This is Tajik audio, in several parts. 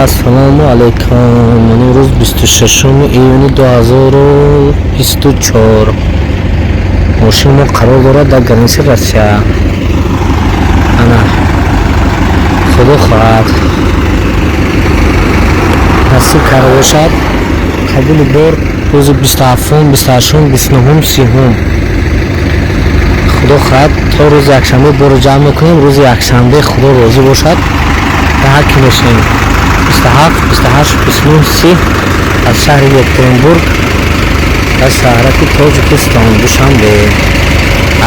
Ассалому алайкум. Имрӯз 26 июни 2024. Мошини мо қарор дорад дар границаи Россия. Ана, Худо хоҳад, насиб карда бошад, қабули бор рӯзи 27, 28, 29, 30. Худо хоҳад, то рӯзи якшанбе борро ҷамъ мекунем. Рӯзи якшанбе, Худо розӣ бошад, ба ҳар ки мешавем. 27, 28, 29, 30 аз шаҳри Екатеринбург ба шаҳраки Тоҷикистон, Душанбе,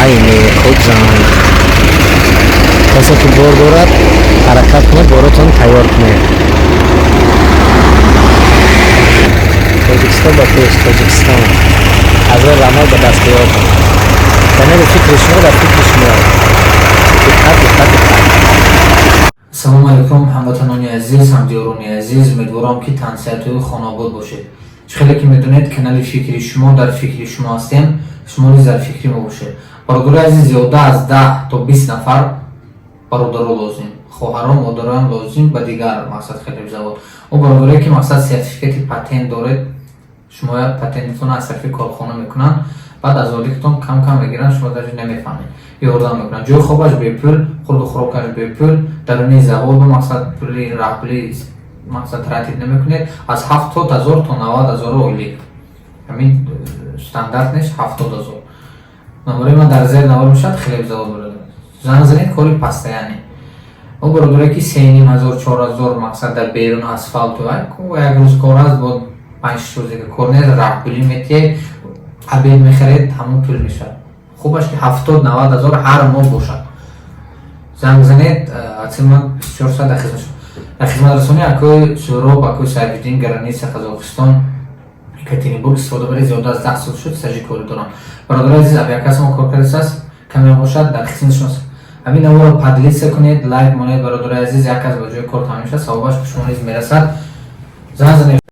Айни, Хуҷанд. Касе ки бор дорад, ҳаракат кунед, боротон тайёр кунед. Тоҷикистон ба пеш, Тоҷикистон. Ҳазор раҳмат ба дастгириётон. Канали «Фикри шумо» дар фикри шумо. Диққат, диққат, диққат. Ассалому алайкум, ҳамватанони азиз, ҳамдиёрони азиз. Умедворам, ки тансиҳату хонобод бошед. Чӣ хеле ки медонед, канали «Фикри шумо», дар фикри шумо ҳастем, шумо низ дар фикри мо бошед. Бародари азиз, зиёда аз 10 то 20 нафар бародаро лозим, хоҳаро, модароам лозим ба дигар мақсад, хлебзавод. О бародарое, ки мақсад сертификати патент доред, шумо патентатон аз тарафи корхона мекунанд, баъд аз ойликатон кам кам мегиранд, шумо даже намефаҳмед. Ёрдам мекунанд, ҷои хобаш бепул, хурду хӯрокаш бепул, даруни заводу мақсад пули раҳпули мақсад тратить намекунед. Аз 70 000 то 90 000 ойлик, ҳамин стандарт нест, 70 000. Номерои ман дар зер навор мешавад. Хлебзавод бурада занг занед, кори постоянный. О бародаре, ки 3500, 4000 мақсад дар берун асфалту як рӯз кор аст, бо 5 рӯзе кор нест, раҳпулӣ метиҳед, обед мехаред, ҳамон пул мешавад. Хубаш, ки 70-90 ҳазор ҳар моҳ бошад. Занг занед, ман 24 соат дар хизмат, дар хизматрасонии акои Суҳроб, акои Сайфиддин, граница Қазоқистон, Екатеринбург. Истифода баред, зиёда аз 10 сол шуд стажи корӣ дорам. Бародари азиз, авиакасса мо кор кардааст, каме бошад, дар хизматшон. Ҳамин наворро поделиться кунед, лайк монед, бародари азиз. Як кас ба ҷои кор тамом шуд, савобаш ба шумо низ мерасад. Занг занед.